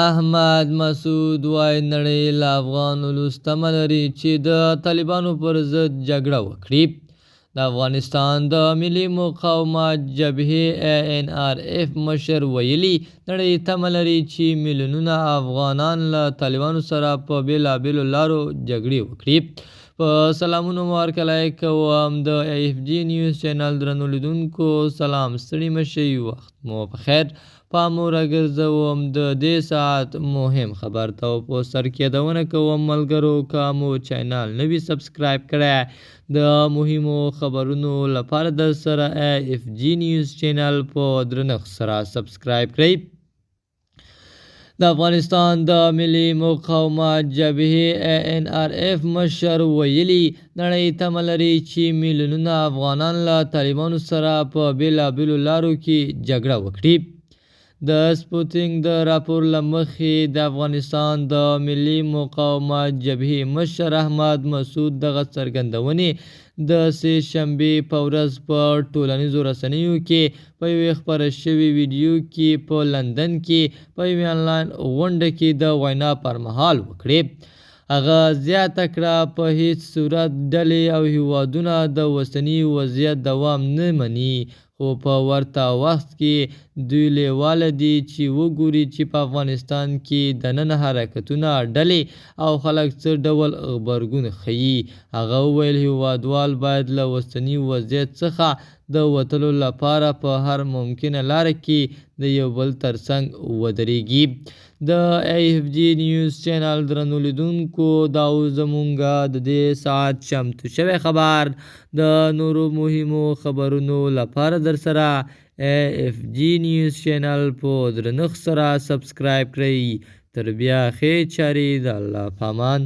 احمد مسعود وايي، نړۍ له افغان ولس تمه لري چې د طالبانو پر ضد جګړه وکړي. د افغانستان د ملي مقاومت جبهې ای این آر اف مشر ویلي، نړۍ تمه لري چې میلیونونه افغانان له طالبانو سره په بېلابېلو لارو جګړې وکړي. په سلامونو مو هرکلی کوم د ایف جی نیوز چینل درنو لیدونکو، سلام، ستړي مه شئ، وخت مو په خیر. پام مو راګرځوم د دې ساعت مهم خبر ته او په سر کې یادونه کوم ملګرو، که مو چینل نه وي سبسکرایب کړی، د مهمو خبرونو لپاره در سره ایف جی نیوز چینل په درنښت سره سبسکرایب کړئ. د افغانستان د ملي مقاومت جبهې ای این آر اف مشر ویلي، نړۍ تمه لري چې میلیونونه افغانان له طالبانو سره په بېلابېلو لارو کې جګړه وکړي. د سپوتینګ د راپور له مخې، د افغانستان د ملي مقاومت جبهې مشر احمد مسعود دغه څرګندونې د سې شنبې په ورځ په ټولنیزو رسنیو کې په یوې خپره شوې ویډیو کې په لندن کې په یوې انلاین غونډه کې د وینا پر مهال وکړې. هغه زیاته کړه، په هیڅ صورت ډلې او هیوادونه د اوسني وضعیت دوام نه مني، خو په ورته وخت کې دوی لیواله دي چې وګوري چې په افغانستان کې دننه حرکتونه، ډلې او خلک څه ډول غبرګون ښيي. هغه وویل، هیوادوال باید له اوسني وضعیت څخه د وتلو لپاره په هر ممکنه لاره کې د یو بل ترڅنګ ودرېږي. د ایف جی نیوز چینل درنو لیدونکو، دا و زمونږ د دې ساعت چمتو شوی خبر. د نورو مهمو خبرونو لپاره در سره ایف جی نیوز چینل په درنښت سره سبسکرایب کړئ. تر بیا ښې چارې، د الله پامان.